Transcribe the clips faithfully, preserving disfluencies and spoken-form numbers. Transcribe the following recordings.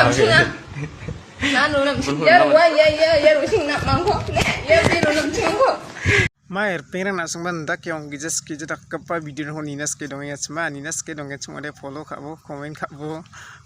Namchina. Nanu namchina. Ia rua, ia, ia, ia ruching namangko. Ne, ia, ia ru namchingko. Mai, ripengrang na·singba indake ong·gija skija dakgipa video-rangko nina sike dongengachima, nina sike dongengachim ong·ode follow ka·bo, comment ka·bo,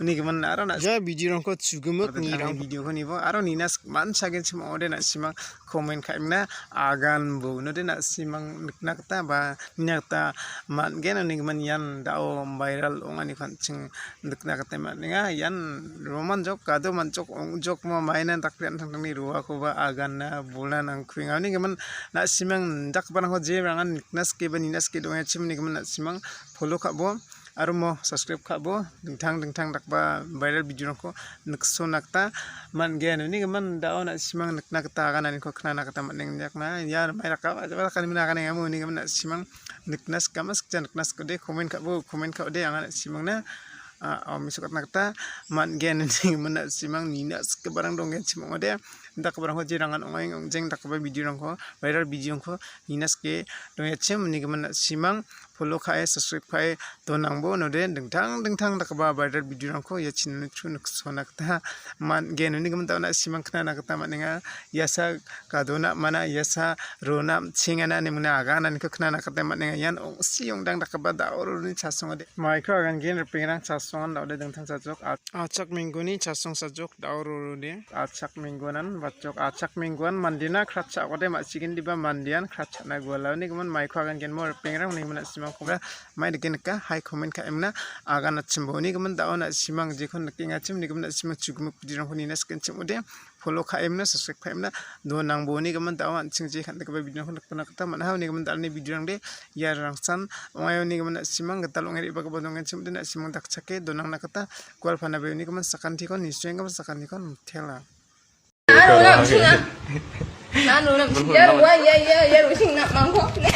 uni gimin aro na-, ia video-rangko chugimik nirang video-ko nibo, aro nina sik-, man·sagenchim ong·ode na·simang comment ka·emna aganbo, unode na·simang nikna gita ba nina gita man·gen, uni gimin ian da·o viral ong·aniko an·ching nikna gita man·enga. Ian roman jok, gado man·jok, ong·jokma maina dakri an·tangtangni roakoba agana bola nangkuenga. Uni gimin na·simang indakgiparangko jerangan nikna sike ba nina sike dongachim uni gimin na·simang follow ka·bo, aro mo subscribe ka·bo, dingtang dingtang dakba viral video-rangko niksona gita man·gen. Uni gimin da·o na·simang nikna gita agananiko knana gita man·enga. Ia rimai raka, ajaba raka nimina aganengamo uni gimin na·simang nikna sikama sikja nikna sikode comment ka·bo, comment ka·ode anga na·simangna, a, a, mesokatna gita man·gen uni gimin na·simang nina sikgiparang donggenchim ong·ode. Dakgiparangko jerangan ong·aeng ong·jeng dakgipa video-rangko, viral video-rangko nina sike dongachim uni gimin na·simang follow ka·e, subscribe ka·e donangbo, node dingtang dingtang dakgipa viral video-rangko ia channel-o niksona gita man·gen. Uni gimin da·o na·simang knana gita man·enga. Iasa gadona mana, iasa rona chingana nimina agananiko knana gita man·enga. Ian ong·si ong·dang dakgipa da·o roni chasongode. Maiko agangen ripengrang chasongan da·ode dingtang chasok. A-, achak mingguni chasong sajok da·o rorode. Achak mingguanan bachok, achak mingguan mandina kratcha ong·ode ma·sigendiba mandian kratchana guala. Uni gimin maiko agangenmo ripengrang uni gimin na·simangkoba mai dike nika, hai comment ka·emna aganachimbo. Uni gimin da·o na·simang jekon nikengachim, uni gimin na·simang chugimik video-rangko nina sikenchim ong·ode. Follow ka·emna, subscribe ka·emna donangbo. Uni gimin da·o an·ching je kan·gipa video-rangko nikna gita man·a. Uni gimin da·alni video-rangde ia rangsan ong·aio uni gimin na·simang gital ong·e re·bagipa dongenchim ong·ode na·simang dakchake donangna gita gualpana be uni gimin sakantikon, nisuenggipa sakantikon mitela. Nanu namchina. Nanu namchina. Ia rua, ia, ia, ia ruching namangko. Ne,